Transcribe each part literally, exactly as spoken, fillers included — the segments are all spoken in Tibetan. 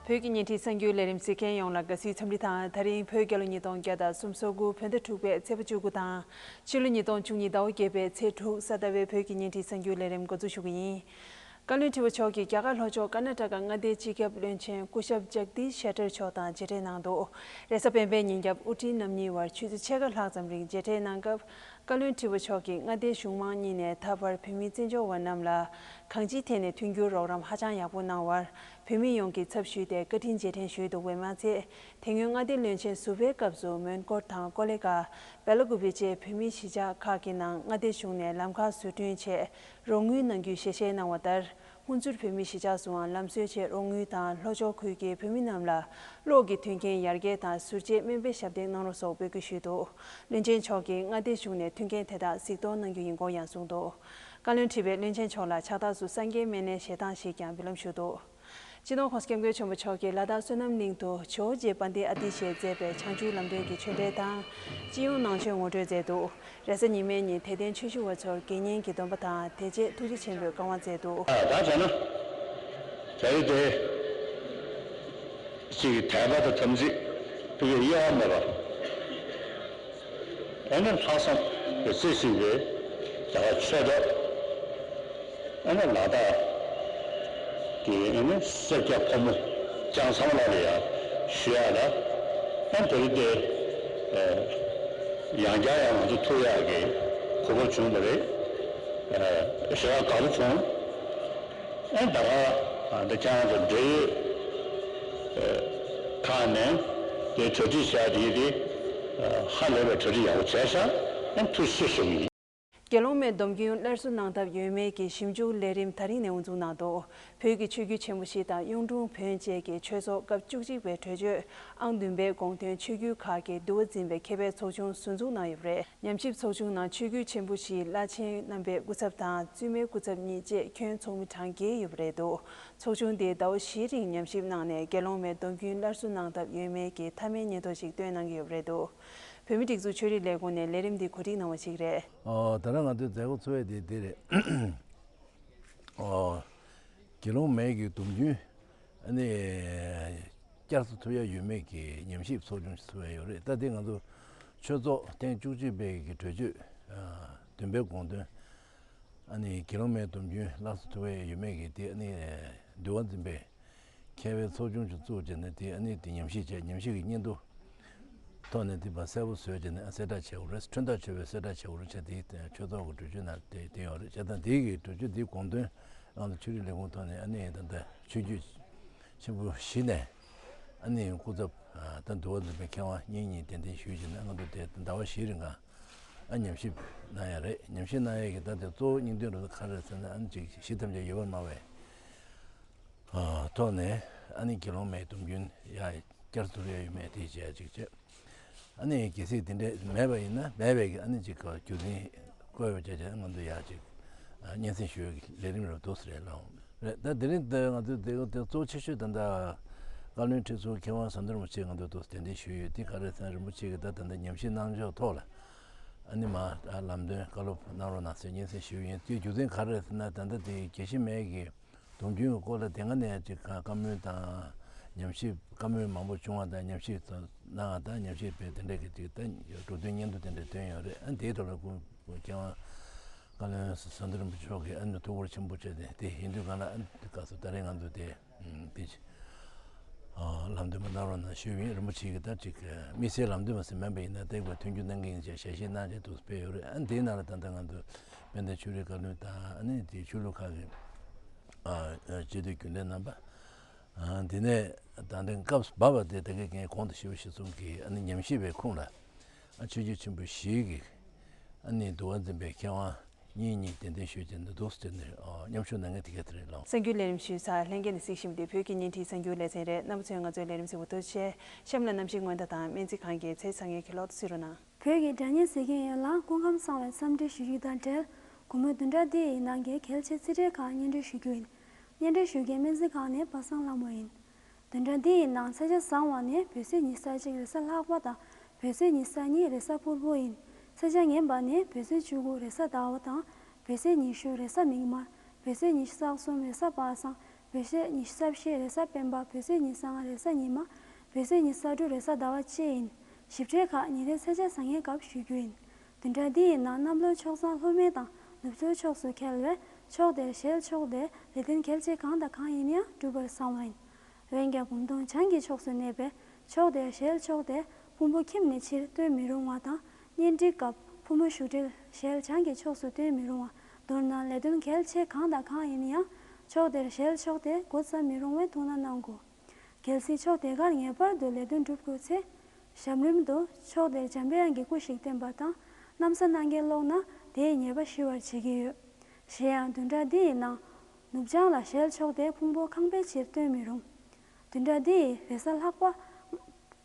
བོད་ཀྱི་བརྙན་འཕྲིན་གསར་འགྱུར་ལས་རིམ་གཟིགས་མཁན་ཡོངས་ལ་དགའ་བསུའི་འཚམས་འདྲི་དང་། ད་རིང་བོད་རྒྱལ་ལོ་ཉིས་སྟོང་བརྒྱ་དང་སུམ་ཅུ་སོ་དགུ་བོད་ཟླ་དྲུག་པའི་ཚེས་པ་བཅུ་དགུ་དང་། ཕྱི་ལོ་ཉིས་སྟོང་བཅུ་གཉིས་ཟླ་བ་བརྒྱད་པའི་ཚེས་དྲུག་གཟའ་ཟླ་བའི་བོད་ཀྱི་བརྙན་འཕྲིན་གསར་འགྱུར་ལས་རིམ་འགོ་འཛུགས་ཞུ་གི་ཡིན། བཀའ་བློན་ཁྲི་པ་མཆོག་གིས་རྒྱ་གར་ལྷོ་ཕྱོགས་ཀར་ནཱ་ཊ་ཀ་མངའ་སྡེའི་སྤྱི་ཁྱབ་བློན་ཆེན་སྐུ་ཞབས་ཇག་དིཤ་ཤེ་ཊར་མཆོག་དང་མཇལ་འཕྲད་གནང་འདུག་རེས་གཟའ་སྤེན་པའི་ཉིན་རྒྱབ་དབུ་ཁྲིད་རྣམ་གཉིས་བར་ཆུ་ཚོད་ཕྱེད་ཀ་ལྷག་ཙམ་རིང་མཇལ་འཕྲད་གནང་སྐབས། བཀའ་བློན་ཁྲི་པ་མཆོག་གིས་མངའ་སྡེའི་གཞུང་མང་གཉིས་ནས་ད་བར་བོད་མི་བཙན་བྱོལ་བ་རྣམས་ལ་གང་ཅིའི་ཐད་ནས་མཐུན་འགྱུར་རོགས་རམ་ཧ་ཅང་ཡག་པོ་གནང་བར། བོད་མི་ཡོངས་ཀྱི་ཚབ་ཞུས་ཏེ་བཀའ་དྲིན་རྗེས་དྲན་ཞུས་འདུག་པས་མ་ཚད། དེ་སྔོན་མངའ་སྡེའི་བློན་ཆེན་ཟུར་པའི་སྐབས་སུ་མོན་གྷོ་དང་ཀོ་ལི་གྷལ། སྦེལ་ཀོབ་བཅས་བོད་མིའི་གཞིས་ཆགས་ཁག་གི་ནང་མངའ་སྡེའི་གཞུང་ནས་ལམ་ཁ་བཟོ་སྐྲུན་ཆེད་རོགས་དངུལ་གནང་རྒྱུའི་ཞལ་བཞེས་གནང་བ་ལྟར། ཧུན་སུར་བོད་མིའི་གཞིས་ཆགས་སུའང་ལམ་བཟོའི་ཆེད་རོགས་དངུལ་དང་། ལྷོ་ཕྱོགས་ཁུལ་གྱི་བོད་མི་རྣམས་ལ་གློག་གི་མཐུན་རྐྱེན་ཡར་རྒྱས་དང་ཟུར་བཅད་སྨན་པའི་ཞབས་འདེགས་གནང་རོགས་སོགས་འབོད་སྐུལ་ཞུས་འདུག་བློན་ཆེན་མཆོག་གིས་མངའ་སྡེའི་གཞུང་ནས་མཐུན་རྐྱེན་དེ་དག་གཟིགས་རྟོག་གནང་རྒྱུ་ཡིན་སྐོར་ཡང་གསུངས་འདུག་བཀའ་བློན་ཁྲི་པས་བློན་ཆེན་མཆོག་ལ་ཕྱག་རྟགས་སུ་སངས་རྒྱས་སྨན་བླའི་ཞལ་ཐང་ཞིག་ཀྱང་འབུལ་ལམ་ཞུས་འདུག་སྤྱི་ནོར་༸གོང་ས་༸སྐྱབས་མགོན་ཆེན་པོ་མཆོག་གིས་ལ་དྭགས་བསོད་ནམས་གླིང་དུ་ཇོ་བོ་རྗེ་དཔལ་ལྡན་ཨ་ཏི་ཤས་མཛད་པའི་བྱང་ཆུབ་ལམ་སྟོན་གྱི་ཆོས་འབྲེལ་དང་། སྤྱི་ཡོངས་ནང་ཆོས་ངོ་སྤྲོད་མཛད་འདུག་རེས་གཟའ་ཉི་མའི་ཉིན་དད་ལྡན་ཆོས་ཞུ་བ་ཚོར་དགེ་བསྙེན་གྱི་སྡོམ་པ་དང་དད་རྗེས་ཐུགས་རྗེ་ཆེན་པོས་བཀའ་དབང་སྩལ་འདུག་ད་བྱས་ན། དེ་རིང་དེ་གཅིག་དད་པ་དང་དམ་ཚིག་ཕ་གིའི་དབྱེ་བ་མེད་པ། ཨ་ནི་ལྷག་བསམ་གྱིས་རྩིས་ཟིན་པའི་རྒྱ་གར་ཆོས་གྲོགས། ཨ་ནི་ལ་དྭགས་ཀྱི་ཨ་ནི་སེར་སྐྱ་ཕོ་མོ་ཅང་ཚང་མ་ལ་ཡང་ཞུ་ཡག་ལ། ཨ་ནི་དེ་རིང་དེ་ཡང་བསྐྱར་ཡང་ང་ཚོ་ཐུག་ཡག་གི་གོ་སྐབས་བྱུང་བ་རེད། ཞེ་དྲག་དགའ་པོ་བྱུང་། ཨ་ནི་ད་ག་འདི་ཁྱེད་རང་ཚོ་འབྲེལ་ཡོད་ཁག་ནས་དེ་གྲ་སྒྲིག་བྱས་དེ་དེ་ཧ་ལས་པའི་གྲ་སྒྲིག་ཡག་པོ་བྱས་ཤག་ཨ་ནི་ཐུགས་རྗེ་ཆེ་ཞུ་གི་ཡིན། དགེ་སློང་མའི་སྡོམ་རྒྱུན་སླར་གསོ་གནང་ཐབས་ཡོད་མེད་ཀྱི་ཞིབ་འཇུག་ལས་རིམ་ད་རིང་ནས་དབུ་འཛུགས་གནང་འདུག་བོད་ཀྱི་ཆོས་བརྒྱུད་ཆེན་པོ་བཞི་དང་གཡུང་དྲུང་བོན་བཅས་ཀྱི་ཆོས་ཚོགས་སྐབས་བཅུ་གཅིག་པའི་གྲོས་ཆོད་ཨང་བདུན་པའི་དགོངས་དོན་ཆོས་བརྒྱུད་ཁག་གི་འདུལ་བ་འཛིན་པའི་མཁས་པའི་ཚོགས་ཆུང་ཟུར་འཛུགས་གནང་ཡོད་པ་རེད། ཉམས་ཞིབ་ཚོགས་ཆུང་ནང་ཆོས་བརྒྱུད་ཆེན་པོ་བཞིའི་བླ་ཆེན་རྣམ་པའི་སྐུ་ཚབ་དང་བཙུན་མའི་སྐུ་ཚབ་གཉིས་བཅས་ཁྱོན་ཚོགས་མི་གྲངས་བརྒྱད་ཡོད་པ་རེད་འདུག་ཚོགས་ཆུང་དེས་ཟླ་བ་བཞིའི་རིང་ཉམས་ཞིབ་གནང་ནས་དགེ་སློང་མའི་སྡོམ་རྒྱུན་སླར་གསོ་གནང་ཐབས་ཡོད་མེད་ཀྱི་མཐའ་མའི་སྙན་ཐོ་ཞིག་བཏོན་གནང་གི་ཡོད་པ་རེད་འདུག་བོད་མིའི་སྒྲིག་འཛུགས་ཆོས་རིག་ལས་ཁུངས་ནས་ལས་རིམ་འདི་གོ་སྒྲིག་གནང་བ་ཞིག་རེད། ཨོ། ད་ལྟ་ང་ཚོའི་མཛད་སྒོ་འཚོགས་ཡས་དེ་འདི་རེད། ཨོ། དགེ་སློང་མའི་གི་སྡོམ་རྒྱུན་ཨ་ནི་བསྐྱར་གསོ་ཐུབ་ཡ་ཡོད་མེད་ཀྱི་ཉམས་ཞིབ་ཚོགས་ཆུང་ཞིག་ཚོགས་ཡ་ཡོད་རེད། ད་དེ་ང་ཚོ་ཆོས་ཚོགས་ཐེངས་བཅུ་གཅིག་པའི་གི་གྲོས་ཆོད་ཨ་བདུན་པའི་དགོངས་དོན། ཨ་ནི་དགེ་སློང་མའི་སྡོམ་རྒྱུན་སླར་གསོ་ཐུབ་ཡ་ཡོད་མེད་ཀྱི་དེ་ཨ་ནི་འདུལ་བ་འཛིན་པའི་མཁས་པའི་ཚོགས་ཆུང་ཞིག་བཙུགས་བྱས་ནས་དེ་ཨ་ནི་དེ་ཉམས་ཞིབ་བྱས། ཉམས་ཞིབ་ཀྱི་སྙིང་བསྡུས་ཐོག་ནས་དེ་ཕར་གསལ་པོ་བཟོས་བྱས་ནས་ཨ་གསལ་བསྒྲགས་བྱེད་དགོས་རེད། ཁྲིམས་ཐག་ཆོད་པའི་གསལ་བསྒྲགས་བྱེད་དགོས་རེད་བྱས། དེ་ཆོས་ཚོགས་ཀྱི་གྲོས་ཆོད་ནང་དེ་བསྟན་ཡོད་རེད། བྱས་ཙང་དེ་གི་གྲོས་ཆོད་དེའི་དགོངས་དོན་ཨང་དང་ཆོས་རིག་ལས་ཁུངས་ཐོག་ནས་ཨ་ནི་ད་ལྟ་ཆོས་བརྒྱུད་ཆེན་པོ་བཞི་ནས་ཨ་ནི་སྐུ་ཚབ་ད་འདུལ་བ་འཛིན་པའི་མཁས་དབང་གཉིས་གཉིས་གདན་འདྲེན་ཞུས་བྱས་ནས་ང་ཚོ་དེ་ཟླ་བ་བཞིའི་རིང་ག་ཨ་ཉམས་ཞིབ་གནང་ཡ་རེད། ཉམས་ཞིབ་གནང་ཡ་གི་ད་དེ་གཙོ་བོ་སྙིང་དོན་རུ་ག་རེ་ཟེར་ན་ཨ་ནི་ཅིག་བཞི་ཐམས་ཅད་ཡོད་པར་སྨྲ་བའི་ཨ་ཐོག་ནས་ཨ་ནི་དགེ་སློང་མའི་སྡོམ་རྒྱུན་ཡ་བསྐྱར་གསོ་ཐུབ་ཡ་ཡོད་མེད་དེ་བྱས་ཅིག་བྱས། ཨ་ནི་གལ་སྲིད་དེ་འདྲས་མེད་པ་ཡིན་ན་མེད་པའི་གི་ཨ་ནི་ཅིག་ག་རྒྱུ་མཚན་བཀོད་པ་བྱས་བྱས་ང་ཚོ་ཡ་ཅིག་ཨ་སྙན་སེང་ཞུ་ཡ་གི་ལས་རིམ་རུ་འདུག་ཟེར་ལབ་རེད། ད་དེ་རིང་འདི་ང་ཚོས་དེ་དེ་གཙོ་བོ་ཆེ་ཤོས་ད་ལྟ་བཀའ་བློན་ཁྲི་ཟུར་མཁས་དབང་ཟམ་གདོང་རིན་པོ་ཆེ་ང་ཚོས་འདུག་གདན་འདྲེན་ཞུས་ཡོད། དེ་ག་རེ་ཟེར་ན་རིན་པོ་ཆེ་གིས་ད་ད་ལྟ་ཉམས་ཞིབ་གནང་ཕྱོགས་ཐོག་ལ་ཨ་ནི་མ་ལམ་སྟོན་བཀའ་སློབ་གནང་རོགས་གནང་ཟེར་སྙན་སེང་ཞུས་ཡིན། དེའི་རྒྱུ་མཚན་ག་རེ་ཟེར་ན་ད་ལྟ་དེ་དགེ་བཤེས་མའི་གི་སྡོམ་རྒྱུན་གྱི་སྐོར་ལ་དེ་སྔ་ནས་ཅིག་བཀའ་མོལ་དང་ཉམས་ཞིབ་བཀའ་མོལ་མང་པོ་བྱུང་བ་དང་། ཉམས་ཞིབ་གནང་བ་དང་། ཉམས་ཞིབ་པའི་དེ་འདྲ་གི་ཅིག་ད་འགྲོ་དོན་སྙན་ཐོ་དེ་འདྲ་བཏོན་ཡོད་རེད། ཨ་ནི་དེའི་ཐོག་ལ་སྐུ་མཁས་དབང་བཀའ་བློན་ཟམ་གདོང་རིན་པོ་ཆེ་མཆོག་གིས་ཨ་ནི་ཐུགས་ཁུར་ཆེན་པོ་བྱས་ཏེ་དེ་ཡིན་དུས་གང་ལ་ཨ་ནི་དེ་སྐབས་སུ་ད་རེས་ང་ཚོ་དེ་དེ་ཅིག་ལམ་སྟོན་མ་གནང་རོགས་གནང་ཞུས་ཡིན། རིན་པོ་ཆེ་གིས་ད་ཅིག་དམིགས་བསལ་ལམ་སྟོན་མ་ཟེར་མིན་པ་ཡིན་ན་ཏོག་ཙམ་མཐུན་འགྱུར་གནང་གི་ཡིན་ཅེས་ཞལ་བཞེས་གནང་བྱས་འདུག་སྤེལ་ཡོད་རེད། ཨ་ནི་དེའི་ནང་ལ་ད་ལྟ་ང་ཚོ་དཔལ་ལྡན་ཆོས་རིག་བཀའ་བློན་དང་ཨ་ནི་དེ་ཆོས་ལུགས་ཁག་གི་ཨ་སྤྱི་འཐུས་རྒྱུན་ལས་རྣམ་པ། ཨ་དེ་ནས་ད་ལྟའི་སྐབས་བབ་པ་དེ་ད་གའི་ངས་གོང་དུ་ཞུས་པ་གཞིར་བཟུང་གིས་ཨ་ནི་ཉམས་ཞིབ་པའི་ཁུངས་ལ་ཨ་ཆོས་བརྒྱུད་ཆེན་པོ་བཞིའི་གི་ཨ་ནི་འདུལ་བ་འཛིན་པའི་མཁས་དབང་གཉིས་གཉིས་གདན་འདྲེན་ཞུས་བྱས་ནས་འདུག་སེ་བྱས་ནས་ཨ་མཉམ་ཞུགས་གནང་མཁན་དེ་ག་དེ་རེད་ལགས། གསར་འགྱུར་ལས་རིམ་ཞུས་ཚར། ལྷན་རྒྱས་ནས་གཟིགས་བཞིན་པ་དེ་བོད་ཀྱི་བརྙན་འཕྲིན་གསར་འགྱུར་ལེ་ཚན་རེད། རྣམ་པ་ཚོས་ང་ཚོའི་ལས་རིམ་གཟིགས་པར་ཐུགས་རྗེ་ཆེ། གཤམ་ལ་གནམ་གཤིས་སྔོན་བརྡ་དང་སྨན་རྩིས་ཁང་གི་ཚེས་ཚ་ངེས་ཀྱི་ལོག་ཏུ་གཟིགས་རོགས་གནང་། བོད་ཀྱི་སྒྲ་སྙན་གཟིགས་མཁན་ཡོངས་ལ་སྐུ་ཁམས་བཟང་བའི་འཚམས་འདྲི་ཞུ་རྒྱུ་དང་འབྲེལ། གུས་མོས་བདུན་ཕྲག་འདི་ཡི་ནང་གི་གལ་ཆེ་ཚིག་ཕྲད་ཁག་སྙན་སྒྲོན་ཞུ་རྒྱུ་ཡིན། སྙན་སྒྲོན་ཞུ་མཁན་སྨན་རྩིས་ཁང་ནས་པ་སངས་ལྷ་མོ་ཡིན། བདུན་ཕྲག་འདི་ཡི་ནང་ཚ་གྱང་བཟང་བ་ནི་བོད་ཚེས་ཉི་ཤུ་རྩ་གཅིག་རེས་གཟའ་ལྷག་པ་དང་། བོད་ཚེས་ཉི་ཤུ་རྩ་གཉིས་རེས་གཟའ་ཕུར་བུ་ཡིན། ཚ་གྱང་ངན་པ་ནི་བོད་ཚེས་བཅུ་དགུ་རེས་གཟའ་ཟླ་བ་དང་། བོད་ཚེས་ཉི་ཤུ་རེས་གཟའ་མིག་དམར། བོད་ཚེས་ཉི་ཤུ་རྩ་གསུམ་རེས་གཟའ་པ་སངས། བོད་ཚེས་ཉི་ཤུ་རྩ་བཞི་རེས་གཟའ་སྤེན་པ། བོད་ཚེས་ཉི་ཤུ་རྩ་ལྔ་རེས་གཟའ་ཉི་མ། བོད་ཚེས་ཉི་ཤུ་རྩ་དྲུག་རེས་གཟའ་ཟླ་བ་བཅས་ཡིན། ཞིབ་ཕྲའི་ཁག་ཉིན་རེའི་ཚེས་ཆ་བཟང་ངན་སྐབས་ཞུ་རྒྱུ་ཡིན། བདུན་ཕྲག་འདི་ཡི་ནང་གནམ་ལོ་ཕྱོགས་བཟང་ལྷོ་སྨད་དང་ནུབ་ཕྱོགས་ཕྱོགས་སུ་འཁེལ་བས། ཕྱོགས་དེར་ཞལ་ཕྱོགས་ཏེ་ལས་དོན་གལ་ཆེ་གང་དང་གང་ཡིན་ཡང་འགྲུབ་པར་བསམ་པ་ཡིན། འོན་ཀྱང་བུམ་སྟོང་བྱང་གི་ཕྱོགས་སུ་གནས་པས། ཕྱོགས་དེར་ཞལ་ཕྱོགས་ཏེ་ཕུང་པོ་ཁྱིམ་ནས་ཕྱིར་བཏོན་མི་རུང་བ་དང་། གཉེན་སྒྲིག་སྐབས་ཕུང་པོ་བཞུགས་གྲལ་ཞལ་བྱང་གི་ཕྱོགས་སུ་བཏོན་མི་རུང་བ། མདོར་ན་ལས་དོན་གལ་ཆེ་གང་དང་གང་ཡིན་ཡང་ཕྱོགས་དེར་ཞལ་ཕྱོགས་ཏེ་འགོ་བརྩམ་མི་རུང་བའི་ཐུགས་སྣང་གནང་དགོས། གལ་སྲིད་ཕྱོགས་དེ་གར་ངེས་པར་དུ་ལས་དོན་སྒྲུབ་དགོས་ཚེ། ཞབས་རིམ་དུ་ཕྱོགས་དེར་འཇམ་པའི་དབྱངས་ཀྱི་སྐུ་ཞིག་བསྟན་པ་དང་། ན་བཟའ་གནང་མཁན་ཀློག་ན་དེའི་ཉེས་པ་ཞི་བར་བྱེད་ཀྱི་ཡོད། གཞན་ཡང་བདུན་ཕྲག་འདི་ཡི་ནང་ནུབ་བྱང་ལ་ཞལ་ཕྱོགས་ཏེ་ཕུང་པོ་ཁང་པའི་ཕྱིར་བཏོན་མི་རུང་། བདུན་ཕྲག་འདི་ཡི་རེས་གཟའ་ལྷག་པ།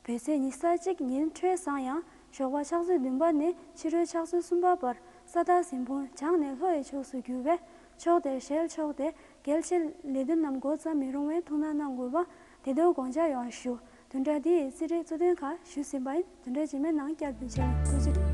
བོད་ཚེས་ཉི་ཤུ་རྩ་གཅིག་ཉིན་འཕྲོད་བཟང་ཡང་ཞོགས་པ་ཕྱག་ཚོད་བདུན་པ་ནས་ཕྱི་དྲོའི་ཕྱག་ཚོད་གསུམ་པ་བར་ས་བདག་ཟིན་ཕུང་བྱང་ནས་ལྷོ་ཡི་ཕྱོགས་སུ་རྒྱུ་བས། ཕྱོགས་དེར་ཞལ་ཕྱོགས་ཏེ་གལ་ཆེ་ལས་དོན་རྣམས་འགོ་བརྩམ་མི་རུང་བའི་ཐུགས་སྣང་གནང་དགོས་པ་དེ་དོན་དགོངས་འཇགས་ཡོང་བ་ཞུ། བདུན་ཕྲག་འདི་ཡི་རྩིས་འབྲས་གཙོ་དོན་ཁག་ཞུས་ཟིན་པ་ཡིན། བདུན་ཕྲག་རྗེས་མའི་ནང་བསྐྱར་ཟློས་བྱེད། ཐུགས་རྗེ་ཆེ།